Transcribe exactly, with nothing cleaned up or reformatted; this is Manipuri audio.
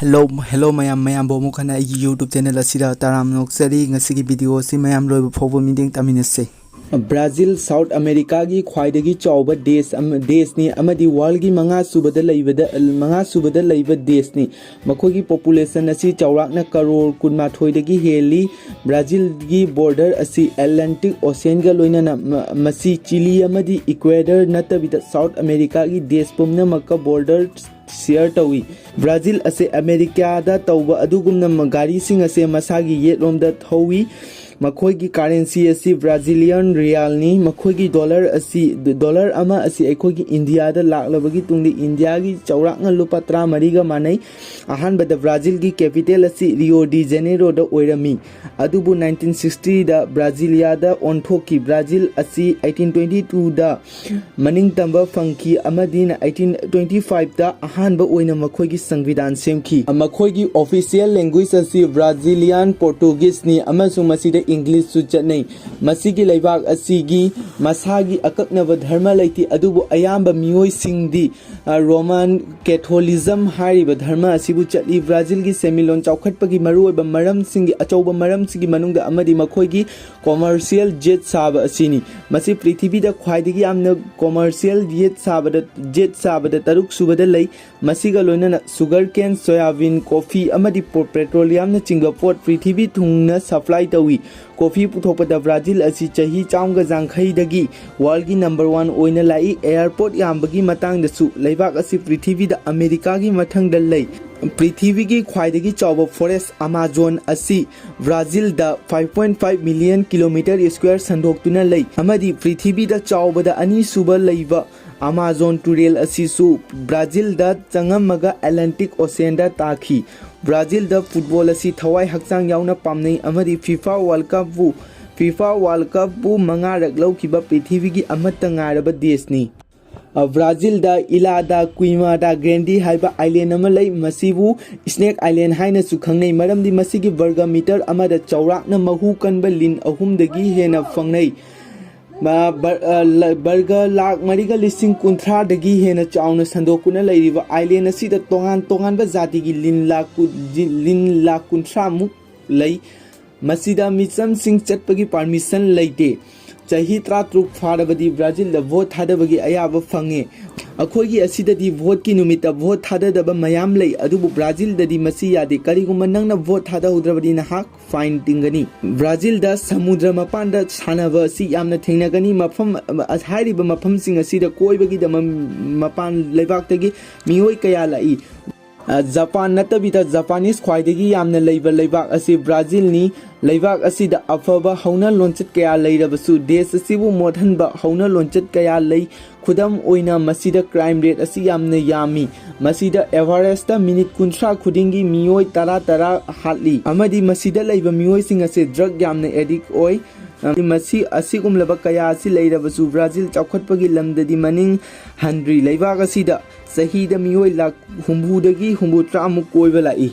Hello, hello ꯃꯌꯥꯝ, ꯃꯌꯥꯝꯕꯨ ꯑꯃꯨꯛ ꯍꯟꯅ ꯑꯩꯒꯤ YouTube channel ꯑꯁꯤꯗ ꯇꯔꯥꯝꯅ ꯑꯣꯛꯆꯔꯤ꯫ ꯉꯁꯤꯒꯤ video ꯑꯁꯤ ꯃꯌꯥꯝ ꯂꯣꯏꯕ ꯐꯥꯎꯕ ꯃꯤꯠꯌꯦꯡ ꯇꯥꯃꯤꯟꯅꯁꯦ꯫ ꯕ꯭ꯔꯥꯖꯤꯜ, South Americaꯒꯤ ꯈ꯭ꯋꯥꯏꯗꯒꯤ ꯆꯥꯎꯕ ꯗꯦꯁ ꯑꯃ, ꯗꯦꯁꯅꯤ ꯑꯃꯗꯤ worldꯒꯤ ꯃꯉꯥ ꯁꯨꯕꯗ ꯂꯩꯕꯗ, ꯃꯉꯥ ꯁꯨꯕꯗ ꯂꯩꯕ ꯗꯦꯁꯅꯤ꯫ ꯃꯈꯣꯏꯒꯤ population ꯑꯁꯤ ꯆꯥꯎꯔꯥꯛꯅ ꯀꯔꯣꯔ ꯀꯨꯟꯃꯥꯊꯣꯏꯗꯒꯤ ꯍꯦꯜꯂꯤ꯫ ꯕ꯭ꯔꯥꯖꯤꯜꯒꯤ border ꯑꯁꯤ Atlantic Oceanꯒ ꯂꯣꯏꯅꯅ ꯃ-, ꯃꯁꯤ ꯆꯤꯂꯤ ꯑꯃꯗꯤ Ecuador ꯅꯠꯇꯕꯤꯗ South Americaꯒꯤ ꯗꯦꯁ ꯄꯨꯝꯅꯃꯛꯀ border share ꯇꯧꯏ꯫ ꯕ꯭ꯔꯥꯖꯤꯜ ꯑꯁꯤ ꯑꯃꯦꯔꯤꯀꯥꯗ ꯇꯧꯕ ꯑꯗꯨꯒꯨꯝꯅ ꯃ-, ꯒꯥꯔꯤꯁꯤꯡ ꯑꯁꯦ ꯃꯁꯥꯒꯤ ꯌꯦꯠꯂꯣꯝꯗ ꯊꯧꯏ꯫ ꯃꯈꯣꯏꯒꯤ currency ꯑꯁꯤ Brazilian realꯅꯤ꯫ ꯃꯈꯣꯏꯒꯤ dollar ꯑꯁꯤ, dollar ꯑꯃ ꯑꯁꯤ ꯑꯩꯈꯣꯏꯒꯤ ꯏꯟꯗꯤꯌꯥꯗ ꯂꯥꯛꯂꯕꯒꯤ ꯇꯨꯡꯗ ꯏꯟꯗꯤꯌꯥꯒꯤ ꯆꯥꯎꯔꯥꯛꯅ ꯂꯨꯄꯥ ꯇꯔꯥꯃꯔꯤꯒ ꯃꯥꯟꯅꯩ꯫ ꯑꯍꯥꯟꯕꯗ ꯕ꯭ꯔꯥꯖꯤꯜꯒꯤ capital ꯑꯁꯤ Rio de Janeiro ꯗ ꯑꯣꯏꯔꯝꯃꯤ꯫ ꯑꯗꯨꯕꯨ nineteen sixty ꯗ ꯕ꯭ꯔꯥꯖꯤꯂꯤꯌꯥꯗ ꯑꯣꯟꯊꯣꯛꯈꯤ꯫ ꯕ꯭ꯔꯥꯖꯤꯜ ꯑꯁꯤ eighteen twenty two ꯗ ꯃꯅꯤꯡꯇꯝꯕ ꯐꯪꯈꯤ ꯑꯃꯗꯤ eighteen twenty five ꯇ ꯑꯍꯥꯟꯕ ꯑꯣꯏꯅ ꯃꯈꯣꯏꯒꯤ ꯁꯪꯕꯤꯙꯥꯟ ꯁꯦꯝꯈꯤ꯫ ꯃꯈꯣꯏꯒꯤ official language ꯑꯁꯤ Brazilian Portuguese ꯅꯤ ꯑꯃꯁꯨꯡ ꯃꯁꯤꯗ English ꯁꯨ ꯆꯠꯅꯩ꯫ ꯃꯁꯤꯒꯤ ꯂꯩꯕꯥꯛ ꯑꯁꯤꯒꯤ ꯃꯁꯥꯒꯤ ꯑꯀꯛꯅꯕ ꯙꯔꯃ ꯂꯩꯇꯦ, ꯑꯗꯨꯕꯨ ꯑꯌꯥꯝꯕ ꯃꯤꯑꯣꯏꯁꯤꯡꯗꯤ, ꯑ, Roman Catholicism ꯍꯥꯏꯔꯤꯕ ꯙꯔꯃ ꯑꯁꯤꯕꯨ ꯆꯠꯂꯤ꯫ ꯕ꯭ꯔꯥꯖꯤꯜꯒꯤ ꯁꯦꯟꯃꯤꯠꯂꯣꯟ ꯆꯥꯎꯈꯠꯄꯒꯤ ꯃꯔꯨꯑꯣꯏꯕ ꯃꯔꯝꯁꯤꯡꯒꯤ, ꯑꯆꯧꯕ ꯃꯔꯝꯁꯤꯡꯒꯤ ꯃꯅꯨꯡꯗ ꯑꯃꯗꯤ ꯃꯈꯣꯏꯒꯤ commercial jet ꯁꯥꯕ ꯑꯁꯤꯅꯤ꯫ ꯃꯁꯤ ꯄ꯭ꯔꯤꯊꯤꯕꯤꯗ ꯈ꯭ꯋꯥꯏꯗꯒꯤ ꯌꯥꯝꯅ commercial jet ꯁꯥꯕꯗ, jet ꯁꯥꯕꯗ ꯇꯔꯨꯛ ꯁꯨꯕꯗ ꯂꯩ꯫ ꯃꯁꯤꯒ ꯂꯣꯏꯅꯅ sugar cane, soya bean, coffee ꯑꯃꯗꯤ ꯄꯣ-, petroleum ꯅꯆꯤꯡꯕ ꯄꯣꯠ ꯄ꯭ꯔꯤꯊꯤꯕꯤ ꯊꯨꯡꯅ supply ꯇꯧꯏ꯫ Coffee ꯄꯨꯊꯣꯛꯄꯗ ꯕ꯭ꯔꯥꯖꯤꯜ ꯑꯁꯤ ꯆꯍꯤ ꯆꯥꯝꯃꯒ ꯌꯥꯡꯈꯩꯗꯒꯤ world ꯒꯤ number one ꯑꯣꯏꯅ ꯂꯥꯛꯏ꯫ Airport ꯌꯥꯝꯕꯒꯤ ꯃꯇꯥꯡꯗꯁꯨ ꯂꯩꯕꯥꯛ ꯑꯁꯤ ꯄ꯭ꯔꯤꯊꯤꯕꯤꯗ ꯑꯃꯦꯔꯤꯀꯥꯒꯤ ꯃꯊꯪꯗ ꯂꯩ꯫ ꯄ꯭ꯔꯤꯊꯤꯕꯤꯒꯤ ꯈ꯭ꯋꯥꯏꯗꯒꯤ ꯆꯥꯎꯕ forest Amazon ꯑꯁꯤ ꯕ꯭ꯔꯥꯖꯤꯜꯗ five point five million kilometer square ꯁꯟꯗꯣꯛꯇꯨꯅ ꯂꯩ ꯑꯃꯗꯤ ꯄ꯭ꯔꯤꯊꯤꯕꯤꯗ ꯆꯥꯎꯕꯗ ꯑꯅꯤꯁꯨꯕ ꯂꯩꯕ Amazon ꯇꯨꯔꯦꯜ ꯑꯁꯤꯁꯨ ꯕ꯭ꯔꯥꯖꯤꯜꯗ ꯆꯪꯉꯝꯃꯒ Atlantic Ocean ꯗ ꯇꯥꯈꯤ꯫ ꯕ꯭ꯔꯥꯖꯤꯜꯗ football ꯑꯁꯤ ꯊꯋꯥꯏ ꯍꯛꯆꯥꯡ ꯌꯥꯎꯅ ꯄꯥꯝꯅꯩ ꯑꯃꯗꯤ FIFA World Cup ꯄꯨ, FIFA World Cup ꯄꯨ ꯃꯉꯥꯔꯛ ꯂꯧꯈꯤꯕ ꯄ꯭ꯔꯤꯊꯤꯕꯤꯒꯤ ꯑꯃꯠꯇ ꯉꯥꯏꯔꯕ ꯗꯦꯁꯅꯤ꯫ ꯑ, ꯕ꯭ꯔꯥꯖꯤꯜꯗ Ilha da Queimada Grande ꯍꯥꯏꯕ island ꯑꯃ ꯂꯩ꯫ ꯃꯁꯤꯕꯨ Snake Island ꯍꯥꯏꯅꯁꯨ ꯈꯪꯅꯩ, ꯃꯔꯝꯗꯤ ꯃꯁꯤꯒꯤ ꯕꯔꯒ ꯃꯤꯇꯔ ꯑꯃꯗ ꯆꯥꯎꯔꯥꯛꯅ ꯃꯍꯨ ꯀꯟꯕ ꯂꯤꯟ ꯑꯍꯨꯝꯗꯒꯤ ꯍꯦꯟꯅ ꯐꯪꯅꯩ꯫ ꯃ-, ꯕꯔ-, ꯑ, ꯂ-, ꯕꯔꯒ ꯂꯥꯈ ꯃꯔꯤꯒ ꯂꯤꯁꯤꯡ ꯀꯨꯟꯊ꯭ꯔꯥꯗꯒꯤ ꯍꯦꯟꯅ ꯆꯥꯎꯅ ꯁꯟꯗꯣꯛꯇꯨꯅ ꯂꯩꯔꯤꯕ ꯑꯥꯏꯂꯦꯟ ꯑꯁꯤꯗ ꯇꯣꯉꯥꯟ ꯇꯣꯉꯥꯟꯕ ꯖꯥꯇꯤꯒꯤ ꯂꯤꯟ ꯂꯥꯈ ꯀꯨ-, ꯖꯤ-, ꯂꯤꯟ ꯂꯥꯈ ꯀꯨꯟꯊ꯭ꯔꯥꯃꯨꯛ ꯂꯩ꯫ ꯃꯁꯤꯗ ꯃꯤꯆꯝꯁꯤꯡ ꯆꯠꯄꯒꯤ ꯄꯥꯔꯃꯤꯁꯟ ꯂꯩꯇꯦ꯫ ꯆꯍꯤ ꯇꯔꯥꯇꯔꯨꯛ ꯐꯥꯔꯕꯗꯤ ꯕ꯭ꯔꯥꯖꯤꯜꯗ ꯚꯣꯠ ꯊꯥꯗꯕꯒꯤ ꯑꯌꯥꯕ ꯐꯪꯉꯦ꯫ ꯑꯩꯈꯣꯏꯒꯤ ꯑꯁꯤꯗꯗꯤ ꯚꯣꯠꯀꯤ ꯅꯨꯃꯤꯠꯇ ꯚꯣꯠ ꯊꯥꯗꯗꯕ ꯃꯌꯥꯝ ꯂꯩ, ꯑꯗꯨꯕꯨ ꯕ꯭ꯔꯥꯖꯤꯜꯗꯗꯤ ꯃꯁꯤ ꯌꯥꯗꯦ꯫ ꯀꯔꯤꯒꯨꯝꯕ ꯅꯪꯅ ꯚꯣꯠ ꯊꯥꯗꯍꯧꯗ꯭ꯔꯕꯗꯤ ꯅꯍꯥꯛ ꯐꯥꯏꯟ ꯇꯤꯡꯒꯅꯤ꯫ ꯕ꯭ꯔꯥꯖꯤꯜꯗ ꯁꯃꯨꯗ꯭ꯔ ꯃꯄꯥꯟꯗ ꯁꯥꯟꯅꯕ ꯑꯁꯤ ꯌꯥꯝꯅ ꯊꯦꯡꯅꯒꯅꯤ꯫ ꯃꯐꯝ, ꯍꯥꯏꯔꯤꯕ ꯃꯐꯝꯁꯤꯡ ꯑꯁꯤꯗ ꯀꯣꯏꯕꯒꯤꯗꯃꯛ ꯃꯄꯥꯟ ꯂꯩꯕꯥꯛꯇꯒꯤ ꯃꯤꯑꯣꯏ ꯀꯌꯥ ꯂꯥꯛꯏ꯫ ꯑ, ꯖꯄꯥꯟ ꯅꯠꯇꯕꯤꯗ ꯖꯄꯥꯅꯤꯁ ꯈ꯭ꯋꯥꯏꯗꯒꯤ ꯌꯥꯝꯅ ꯂꯩꯕ ꯂꯩꯕꯥꯛ ꯑꯁꯤ ꯕ꯭ꯔꯥꯖꯤꯜꯅꯤ꯫ ꯂꯩꯕꯥꯛ ꯑꯁꯤꯗ ꯑꯐꯕ ꯍꯧꯅ ꯂꯣꯟꯆꯠ ꯀꯌꯥ ꯂꯩꯔꯕꯁꯨ ꯗꯦꯁ ꯑꯁꯤꯕꯨ ꯃꯣꯠꯍꯟꯕ ꯍꯧꯅ ꯂꯣꯟꯆꯠ ꯀꯌꯥ ꯂꯩ꯫ ꯈꯨꯗꯝ ꯑꯣꯏꯅ ꯃꯁꯤꯗ ꯀ꯭ꯔꯥꯏꯝ ꯔꯦꯠ ꯑꯁꯤ ꯌꯥꯝꯅ ꯌꯥꯝꯃꯤ꯫ ꯃꯁꯤꯗ ꯑꯦꯚꯔꯦꯁꯇ ꯃꯤꯅꯤꯠ ꯀꯨꯟꯊ꯭ꯔꯥ ꯈꯨꯗꯤꯡꯒꯤ ꯃꯤꯑꯣꯏ ꯇꯔꯥ ꯇꯔꯥ ꯍꯥꯠꯂꯤ, ꯑꯃꯗꯤ ꯃꯁꯤꯗ ꯂꯩꯕ ꯃꯤꯑꯣꯏꯁꯤꯡ ꯑꯁꯤ ꯗ꯭ꯔꯒ ꯌꯥꯝꯅ ꯑꯦꯗꯤꯛ ꯑꯣꯏ꯫ ꯃꯁꯤ ꯑꯁꯤꯒꯨꯝꯂꯕ ꯀꯌꯥ ꯑꯁꯤ ꯂꯩꯔꯕꯁꯨ ꯕ꯭ꯔꯥꯖꯤꯜ ꯆꯥꯎꯈꯠꯄꯒꯤ ꯂꯝꯗꯗꯤ ꯃꯅꯤꯡ ꯍꯟꯗ꯭ꯔꯤ꯫ ꯂꯩꯕꯥꯛ ꯑꯁꯤꯗ ꯆꯍꯤꯗ ꯃꯤꯑꯣꯏ ꯂꯥꯈ ꯍꯨꯝꯐꯨꯗꯒꯤ ꯍꯨꯝꯐꯨꯇꯔꯥꯃꯨꯛ ꯀꯣꯏꯕ ꯂꯥꯛꯏ꯫